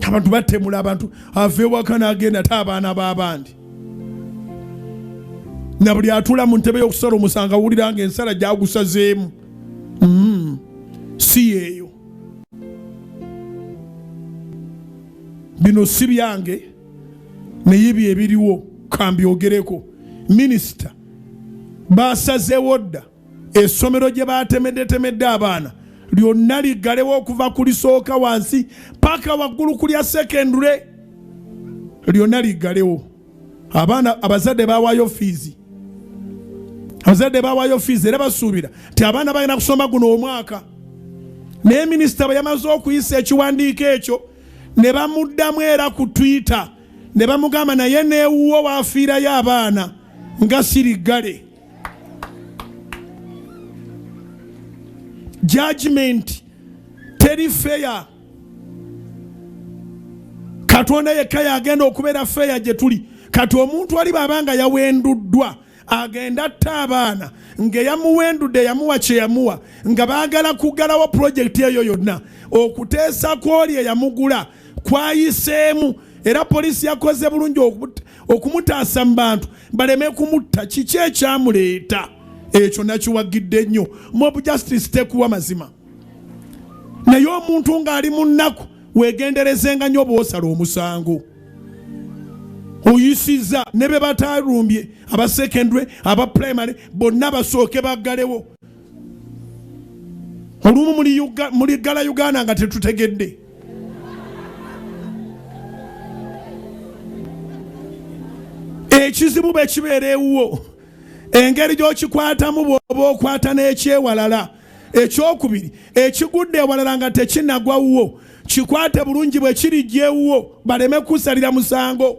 Abantu batemula abantu, ava ewaka n'agenda ate abaana b'abandi. Na buli atuula mu ntebe y'okusala omusango awulira nga ensala gyagusazeemu si yeeyo. Bino si byange, naye bye biriwo, kambyogereko. Minisita basazeewo dda essomero gye batemeddetemedde abaana lyonna liggalewo okuva ku lisooka wansi paka waggulu ku lya sekendule, lyonna liggalewo. Abaana abazadde bawaayo fiizi, abazadde bawaayo fiizi era basuubira nti abaana balina kusoma guno omwaka. Naye minisita bwe yamaze okuyisa ekiwandiiko ekyo ne bamuddamu era ku Twitter ne bamugamba, naye neewuwo waafiirayo abaana nga siriggale. Judgment teri fair. Katonda yekka yagenda okubeera fair gye tuli. Kati omuntu ali bw'aba nga yawenduddwa agenda atta abaana ng'eyamuwendudde yamuwa kye yamuwa, nga baagala kuggalawo pulojekiti eyo yonna. Okuteesa kw'oli eyamugula kwayiseemu, era poliisi yakoze bulungi okumutaasa mu bantu baleme kumutta. Kiki ekyamuleeta ekyo? Nakiwagidde nnyo. Mob justice tekuwa mazima, naye omuntu ng'ali mu nnaku weegenderezenga nnyo bw'osala omusango. Oyisiza ne be batalumbye, aba secondary, aba primary, bonna basooke baggalewo. Olumu muliggala Uganda nga tetutegedde. Ekizibu bwe kibeera ewuwo, engeri gy'okikwatamu bw'oba okwata n'ekyewalala. Ekyokubiri, ekigudde ewalala nga tekinagwa wuwo, kikwate bulungi bwe kirijja ewuwo baleme kusalira musango.